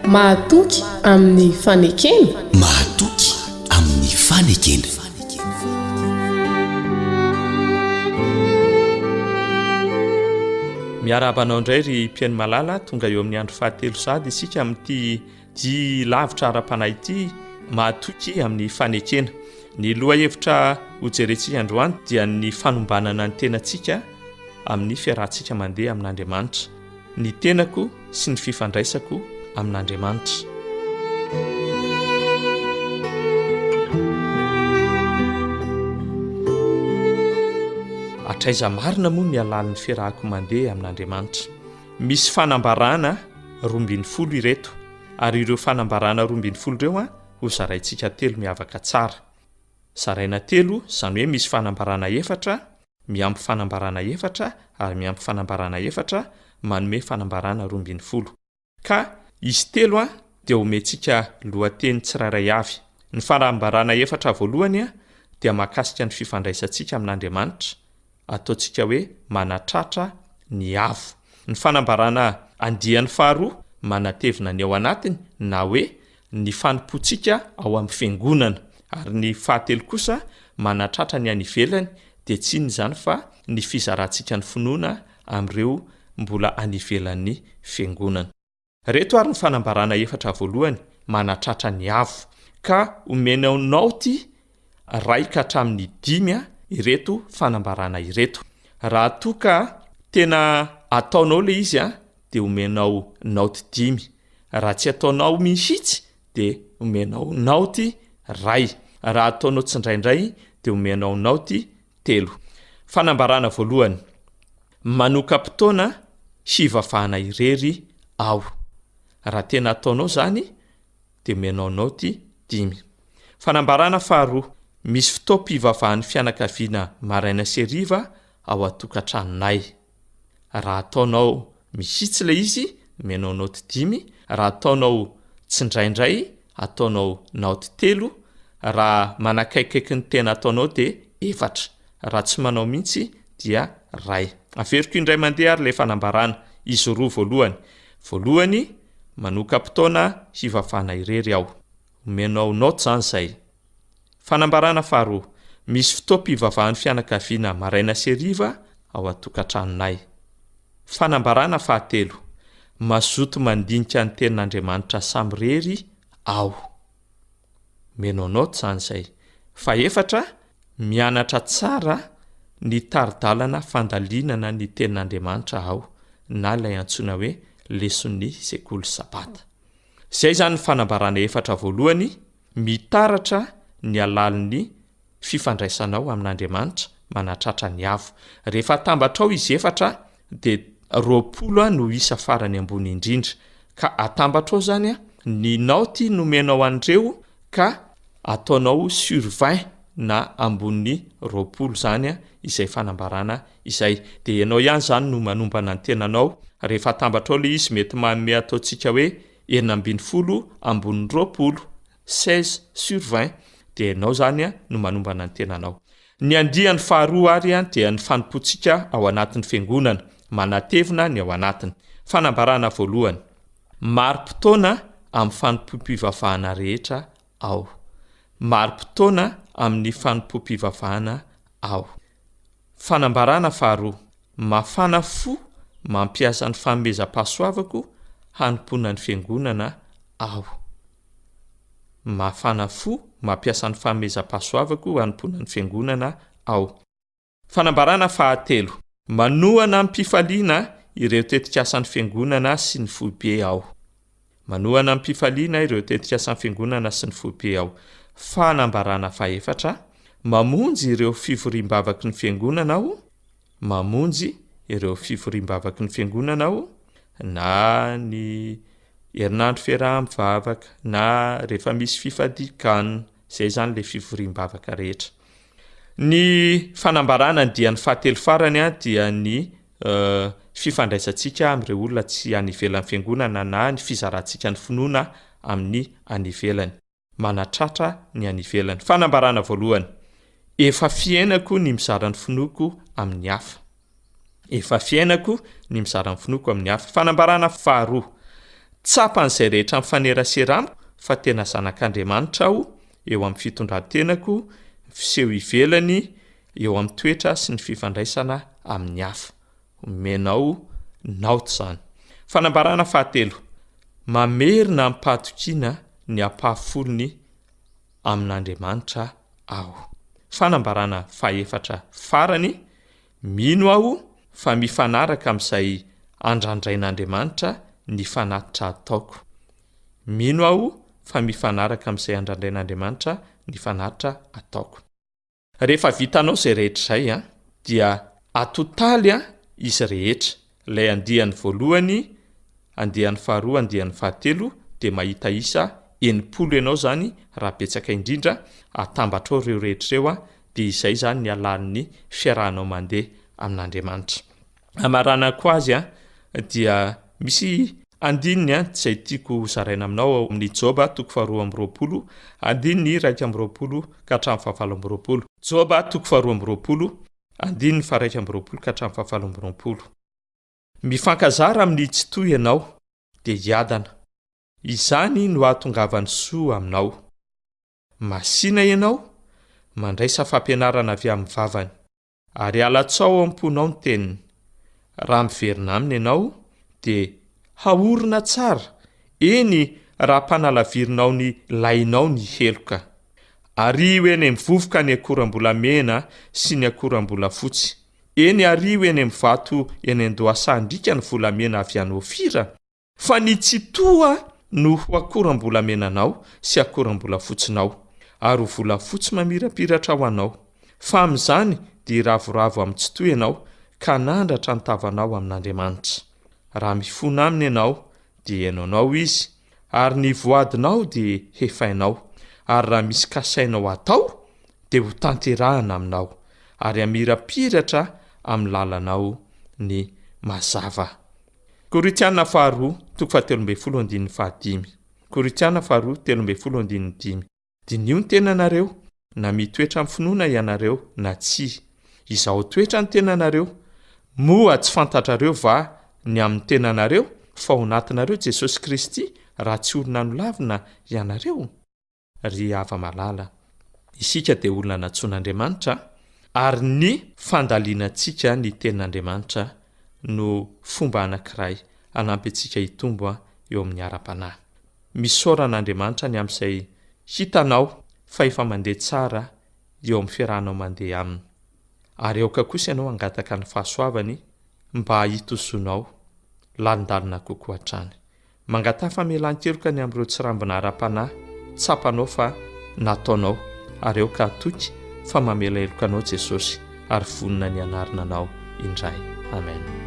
Mahatoky amin'ny fanekena. Mahatoky amin'ny fanekena. Miarahaba anao indray ry mpihaino malala, tonga eo amin'ny andro fahatelo sahady isika amin'ity dia lavitra ara-panahy ity, mahatoky amin'ny fanekena. Ny lohahevitra hojerentsika androany dia ny fanombanana ny tenantsika amin'ny fiarahantsika mandeha amin'Andriamanitra. Ny tenako sy ny fifandraisako amin'Andriamanitra. Hatraiza marina moa ny halalin'ny fiarahako mandeha amin'Andriamanitra? Misy fanambarana 12 ireto, ary ireo fanambarana 12 ireo ho zaraintsika telo miavaka tsara. Zaraina telo, izany hoe misy fanambarana efatra, miampy fanambarana efatra ary miampy fanambarana efatra manome fanambarana 12. Ka izy telo dia omentsika lohateny tsirairay avy. Ny fanambarana efatra voalohany dia mahakasika ny fifandraisantsika amin'Andriamanitra, ataontsika hoe manatratra ny avo. Ny fanambarana andiany faharoa manatevina ny ao anatiny na hoe ny fanompoantsika ao amin'ny fiangonana. Ary ny fahatelo kosa manatratra ny any ivelany dia tsy inona izany fa ny fizarantsika ny finoana amin'ireo mbola any ivelan'ny fiangonana. Reto ary ny fanambarana efatra voalohany manatratra ny avo, ka omenao naoty ray ka hatramin'ny dimy ireto fanambarana ireto. Raha toa ka tena ataonao ilay izy dia omenao naoty dimy, raha tsy ataonao mihitsy dia omenao naoty ray, raha ataonao tsindraindray dia omenao naoty telo. Fanambarana voalohany, Manoka-potoana hivavahana irery aho. Raha tena ataonao izany dia omenao naoty dimy. Fanambarana faharoa, Misy fotoam-pivavahan'ny fianakaviana maraina sy hariva ao an-tokantranonay. Raha ataonao mihitsy ilay izy, omenao naoty dimy, raha ataonao tsindraindray, ataonao naoty telo, raha manakaikaiky ny tena ataonao dia efatra, raha tsy manao mihitsy dia ray. Averiko indray mandeha ary ilay fanambarana, izy roa voalohany. Voalohany, manoka-potoana hivavahana irery aho. Omenao naoty izany izay. Fanambarana faharoa, misy fotoam-pivavahan'ny fianakaviana maraina sy hariva ao an-tokantranonay. Fanambarana fahatelo, mazoto mandinika ny Tenin'Andriamanitra samirery aho. Omenao naoty izany izay. Fahefatra, mianatra tsara ny tari-dalana fandalinana ny Tenin'Andriamanitra aho, na ilay antsoina hoe leson'ny Sekoly Sabata. Izay izany ny fanambarana efatra voalohany mitaratra ny halalin'ny fifandraisanao amin'Andriamanitra manatratra ny avo. Rehefa atambatrao izy efatra dia 20 no isa farany ambony indrindra. Ka atambatrao izany ny naoty nomenao an'ireo ka ataonao sur 20 na ambonin'ny 20 izany izay fanambarana izay. Dia ianao ihany izany no manombana ny tenanao. Rehefa atambatrao ilay izy mety manome ataontsika hoe 16 ambonin'ny 20, 16 sur 20, dia ianao izany no manombana ny tenanao. Ny andiany faharoa ary dia ny fanompoantsika ao anatin'ny fiangonana, manatevina ny ao anatiny. Fanambarana voalohany, Mari-potoana amin'ny fanompoam-pivavahana rehetra aho. Mari-potoana amin'ny fanompoam-pivavahana aho. Fanambarana faharoa, Mafana fo mampiasa ny fanomezam-pahasoavako hanompoana ny Fiangonana aho. Mafana fo mampiasa ny fanomezam-pahasoavako hanompoana ny Fiangonana aho. Fanambarana fahatelo, Manohana amim-pifaliana ireo tetikasan'ny Fiangonana sy ny foibe aho. Manohana amim-pifaliana ireo tetikasan'ny Fiangonana sy ny foibe aho. Fanambarana fahefatra, Mamonjy ireo fivoriam-bavaky ny Fiangonana aho. Mamonjy ireo fivoriam-bavaky ny Fiangonana aho, na ny herinandro fiaraha-mivavaka, na rehefa misy fifadian-kanina. Izay izany ilay fivoriam-bavaka rehetra. Ny fanambarana ny dian'ny fahatelo farany dia ny fifandraisantsika amin'ireo olona tsy any ivelan'ny fiangonana na ny fizarantsika ny finoana amin'ny any ivelany. Manatratra ny any ivelany. Fanambarana voalohany, Efa fiainako ny mizara ny finoako amin'ny hafa. Efa fiainako ny mizara ny finoako amin'ny hafa. Fanambarana faharoa. Tsapan'izay rehetra mifanerasera amiko fa tena zanak'Andriamanitra aho eo amin'ny fitondran-tenako, ny fiseho ivelany, eo amin'ny toetra sy ny fifandraisana amin'ny hafa. Omenao naoty izany. Fanambarana fahatelo, Mamerina amim-pahatokiana ny ampahafolony amin'Andriamanitra aho. Fanambarana fahefatra farany, Mino aho fa mifanaraka amin'izay andrandrain'Andriamanitra ny fanatitra ataoko. Mino aho fa mifanaraka amin'izay andrandrain'Andriamanitra ny fanatitra ataoko. Rehefa vitanao izay rehetra izay dia atotaly izy rehetra, ilay andiany voalohany, andiany faharoa, andiany fahatelo dia mahita isa 60 ianao izany raha betsaka indrindra, atambatrao ireo rehetra ireo dia izay izany ny halalin'ny fiarahanao mandeha amin'Andriamanitra. Hamaranako azy dia misy andininy izay tiako hozaraina aminao ao amin'ny Joba toko faharoa amby roapolo, andininy 21 ka hatramin'ny fahavalo amby roapolo. Joba toko faharoa amby roapolo, andininy faha-21 ka hatramin'ny fahavalo amby roapolo. Mifankazara amin'ny Tsitoha ianao, dia hiadana. Izany no hahatongavan'ny soa aminao. Masìna ianao, mandraisa fampianarana avy amin'ny vavany. Ary alatsao ao am-ponao ny teniny. Raha miverina aminy ianao, dia haorina tsara, eny, raha ampanalavirinao ny lainao ny heloka. Ario eny amin'ny vovoka ny akoram-bolamena sy ny akoram-bolafotsy. Eny, ario eny amin'ny vato eny an-dohasahan-driaka ny volamena avy any Ofira. Fa ny Tsitoha no ho akoram-bolamenanao sy akoram-bolafotsinao, ary ho volafotsy mamirapiratra ho anao. Fa amin'izany dia hiravoravo amin'ny Tsitoha ianao, ka hanandratra ny tavanao amin'Andriamanitra. Raha mifona aminy ianao, dia hihaino anao Izy, ary ny voadinao dia hefainao, ary raha misy kasainao hatao, dia hotanterahana aminao, ary hamirapiratra amin'ny lalanao ny mazava. Korintiana faharoa, toko fahatelo ambin'ny folo andininy fahadimy. Korintiana faharoa, 13 andininy dimy. Diniho ny tenanareo, na mitoetra amin'ny finoana ianareo na tsia. Izahao toetra ny tenanareo. Moa tsy fantatrareo va ny amin'ny tenanareo, fa ao anatinareo Jesosy Kristy, raha tsy olona nolavina ianareo? Ry hava-malala, isika dia olona nantsoin'Andriamanitra, ary ny fandalinantsika ny Tenin'Andriamanitra no fomba anankiray hanampy antsika hitombo eo amin'ny ara-panahy. Misaora an'Andriamanitra ny amin'izay hitanao fa efa mandeha tsara eo amin'ny fiarahanao mandeha Aminy. Ary aoka kosa ianao hangataka ny fahasoavany mba hitozoanao lalindalina kokoa hatrany. Mangataha famelan-keloka ny amin'ireo tsirambina ara-panahy tsapanao fa nataonao, ary aoka hatoky fa mamela heloka anao Jesosy ary vonona ny hanarina anao indray. Amen.